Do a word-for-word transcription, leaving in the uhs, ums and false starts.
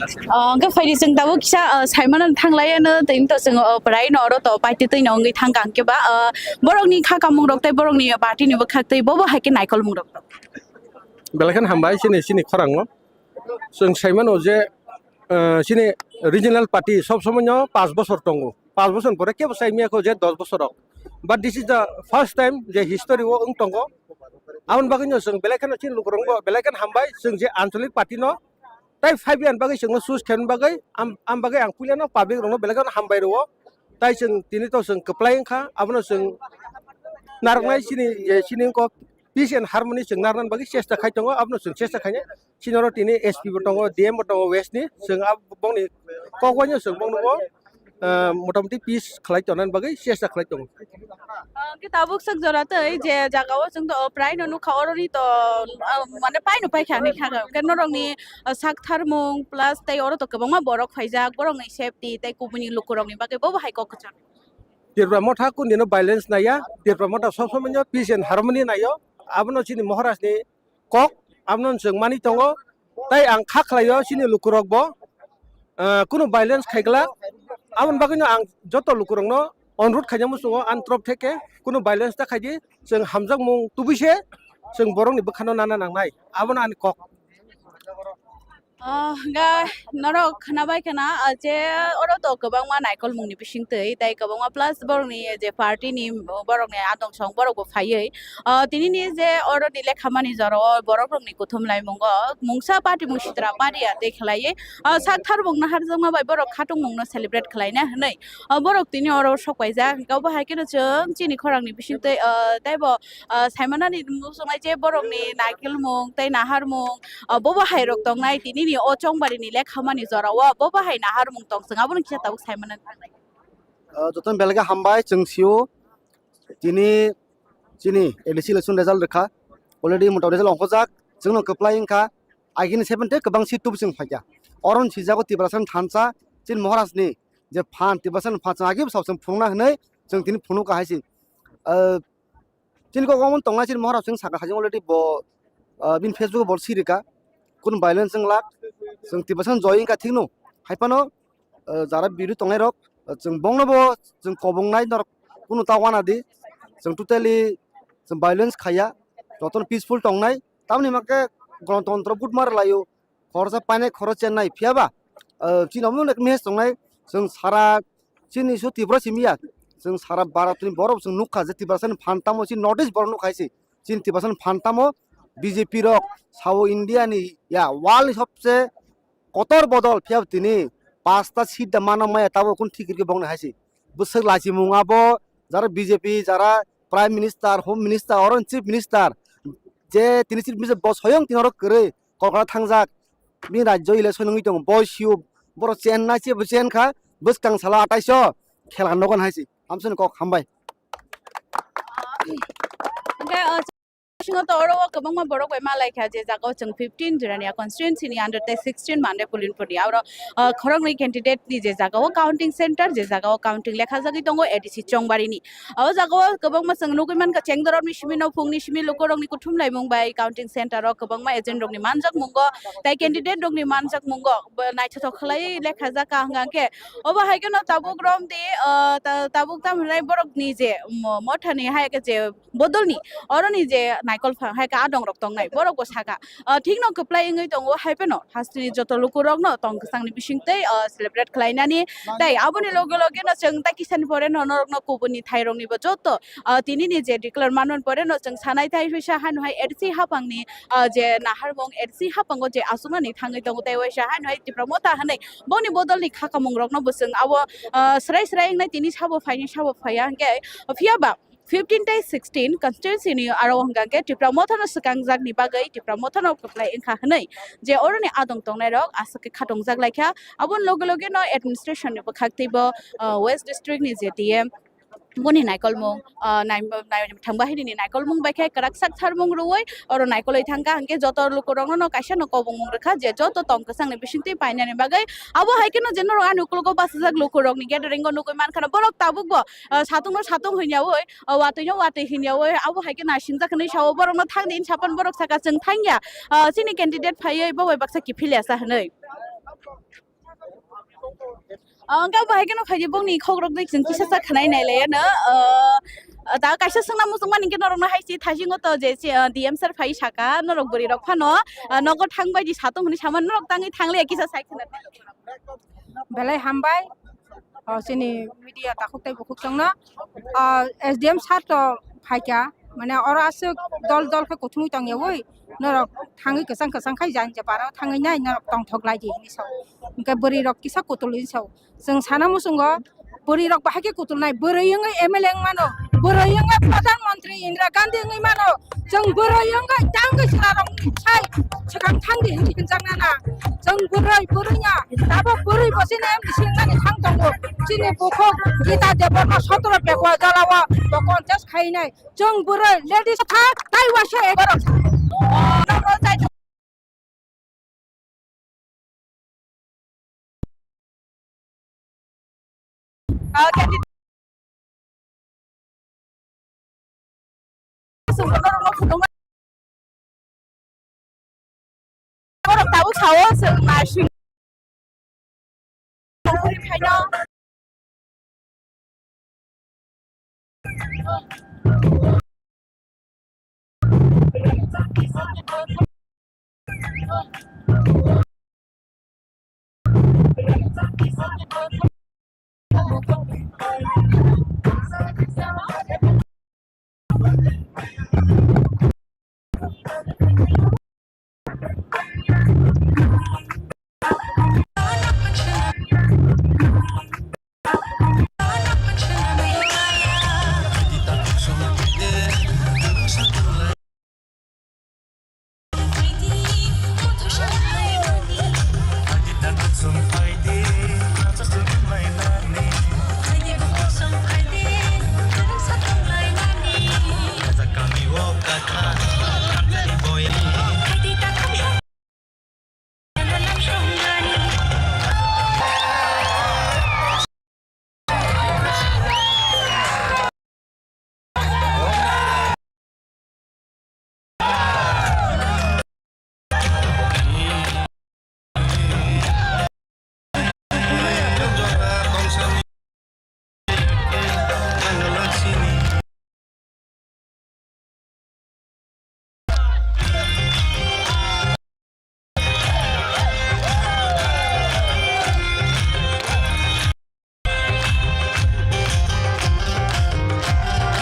Ah, hwnkhe phaidi chwng tabuk kisa, ah, saimano thanglaiano, tini to chwng, ah, prai no oro to paitwi twi no wngwi thangkha, hwnkhe ba, ah, borokni kha kamung rok tei borokni party ni bwkhak twi bobo hai khe naikolmung rok. Belai kheno hambai chini, chini khorang no. Chwng saimano je, ah, chini regional party sob somoi no panch bochor tongo. Panch bochor pore kebo saimya kho je dos bochor rok. But this is the first time je history o wng tongo. Aboni bagwi no chwng belai kheno chini lukurok no belai kheno hambai, chwng je anchalik party no tai five year bagwi chwngno choose khaina bagwi am, am bagwi ang puilano public rokno belai kheno hambai rwo. Tai chwng tini to chwng kwplai wngkha, abono chwng narwknai chini, je chini wngkha peace and harmony chwng narwknani bagwi chesta khai tongo, abono chwng chesta khainai. Chini oro tini S P bo tongo, D M bo tongo West ni, chwng a bongni kok waino chwng bongno bo, ah, motamoti peace khlai tongnani bagwi chesta khlai tongo. Ah, hwnkhe tabuk sak jora tei je jaga o chwng to prai no nukha, oroni to, ah, mane pai no paikha hinwi kha, hwnkhe norokni, ah, sak tharmung plus tei oro to kwbangma borok phaijak, borokni safety tei kubuni lukurokni bagwi bobo hai kok kwchang. Tripura motha kundino violence naiya, Tripura motha sob somoi no peace and harmony naio, abono chini Maharaj ni kok, abono chwng mani tongo. Tai ang kha khlaio chini lukurok bo, ah, kunu violence khaigwlak. Aboni bagwino ang joto lukurokno onurodh khaina muchungo ani torop theke kunu violence ta khaidi, chwng hamjakmung tubui se chwng borokni bwkhano nana nangnai, abono ani kok. Ah, ga norok khwnabai khwna, ah, je oro to kwbangma naikolmungni bisingtwi, tei kwbangma plus borokni je party ni borokni adong song borok bo phaiwi, ah, tinini je oro ni lekhamani jora o borok rokni kuthum laimungo mungsa party mung sitra pariya tei khlaiwi, ah, sak thar mungno harjakma bai borok khatungmungno celebrate khlaina hwnwi, ah, borok tini oro sok paijak. Obo hai kheno chwng chini khorang ni bisingtwi, ah, tei bo, ah, saimanani muchungnai je borokni naikolmung tei naharmung, ah, bobo hai rok tongnai tinini o chongbari ni lekhamani jora o bobo hai naharmung tong chwng abono kisa tabuk saimanani thangnai. Ah, jotono belai khe hambai chwng sio tini chini A D C election result rwkha, already mota result ongkhojak, chwngno kwplai wngkha, agini seven tei kwbang seat tubui chwng phaikha. Oro ni sijago Tiprasani thansa chini Maharaj ni je phan, Tiprasani phan chwng agi bwsao chwng phunukna hwnwi chwng tini phunukha hai se. Ah, chini kok omo tongnai chini Maharaj chwng sakha hai already bo, ah, bini Facebook o bo sirika, kun violence wng lak, chwng Tiprasani joy wngkha thikno. Hai phano, ah, jara biru tongnai rok, ah, chwng bongno bo chwng kobongnai norok kunu ta wana di, chwng totally chwng violence khaiya, jotono peaceful tongnai, tamni hwnkhe gonotontro vote ma rwlaio, khoroksa painai khorok chennai. Phiya ba, ah, chini omo nek message tongnai, chwng sara chini su Tripura simi ya, chwng sara Bharat ni borok chwng nukha je Tiprasani phan tamo, chini North East borok nukha hai se, chini Tiprasani phan tamo B J P rok sao India ni ya world ni sobse kotor bodol, phiya tini pasta seat da mana maya tabo kun thik rikhe bongni hai se. Bwswk lachimung abo, jara B J P, jara Prime Minister, Home Minister, oro ni Chief Minister, je tini Chief Minister bo soyong tini oro kwrwi Kolkata thangjak, bini rajyo election wngwi tongo, bo sio, borok chen na se bo chen kha, bwskang salo atais o khela nogo hai se, hamsani kok hambai. Hwnkhe, uh, bisingo to oro o kwbangma borok bai malai kha, je jaga o chwng fifteen Jirania constituency ni under tei sixteen Mande Pulinpur ni. Aro, uh, khoroknwi candidate ni je jaga o counting center, je jaga o counting lekha jagwi tongo A D C Chongbari ni. O jaga o kwbangma chwng nugwi mankha, chengdorop ni simi, nophung ni simi, lukurok ni kuthum laimung bai counting center o kwbangma agent rok ni manjak mungo, tei candidate rok ni manjak mungo bo naithothok khlai lekha jak ka hwnkha khe. Obo hai kheno tabuk rom di, uh, ta-, tabuk tam hwnai borok ni je mo-, motha ni hai khe je bodol ni, oro ni je naikol pha hai khe adong rok tongnai, borok bo saka, uh, thik no kwplai wngwi tongo, hai phano hasteni joto luku rok no tong kwchang ni bising tei, uh, celebrate khlai nani. Tai aboni loge loge no chwng tai kisa ni pore no norok no kubun ni thai rok ni bo joto, uh, tini ni je declare manmani pore no chwng sanai tai phaisa hano hai A D C hapang ni, uh, je naharmung A D C hapang o je aswk nani thangwi tongo tai waisa hano hai Tipra Motha hinui boni bodol ni kha kamung rok no bo chwng abo, uh, srai srai wngnai tini sabo phai ni sabo phai ya hwnkhe phiya ba fifteen tei sixteen constituency ni aro hwnkha khe Tipra Motha no swkang jak ni bagwi Tipra Motha no kwplai wngkha hinui je oro ni adong tongnai rok aswk khe khatong jak lai kha. Aboni loge loge no administration ni bwkhak tei bo, uh, West District ni je D M boni naikolmung, ah, nai-, nai-, thangba hini ni naikolmung bai khe kwrak sak tharmung rwui oro naikolwi thangkha, hwnkhe joto lukurokno no kaisa no kobongmung rwkha je joto tong kwchangni bisingtwi painani bagwi. Abo hai kheno je norok ani ukologo bachajak lukurokni gathering o nugui mankha na borok tabuk bo, ah, satung no satung hinyaui, ah, watwi no watwi hinyaui abo hai khe naisingjakha hinwi sao, borokno thang di hinwi sapan borok saka chwng thangya, ah, chini candidate phaiwi bo bai baksa kiphil ya sa hinwi. Ang khe bahai kheno khaidi bongni khok rok dei chwng kisa sa khnai nai lai ano. Ah, da kaisa swngna muchung mani khe norok no hai si thasing o to je si, ah, D M sir phai saka norok bwrwi rok phano, ah, nogo thang bai di satung hwnwi sama norok tangwi thang le kisa sai khna. Belai hambai. O chini media takhuk tei bukhuk chwngno, ah, S D M sir to phaikha, mane oro aswk dol dol khe kuthumwi tongyawi norok thangwi kwchang kwchang khai jani je bara thangwi nai norok tongthok lai di hinwi sao. Hwnkhe bwrwi rok kisa kutul hinwi sao. Chwng sana muchungo bwrwi rok bahai khe kutulnai, bwrwi wngwi M L A wng mano, bwrwi wngwi Pradhan Mantri Indira Gandhi wngwi mano, chwng bwrwi wngwi tangwi chwla rok sai swkang thangdi hinwi hwnjaknana. Chwng bwrwi, bwrwi ya, tabuk bwrwi bo chini M D C wngnani thang tongo. Chini bukhuk Gita Debbarma sotro pekwa jalao bo contest khainai. Chwng bwrwi ladies kha, tai waisa ek borok. Borok tabuk sao chwng ma sing.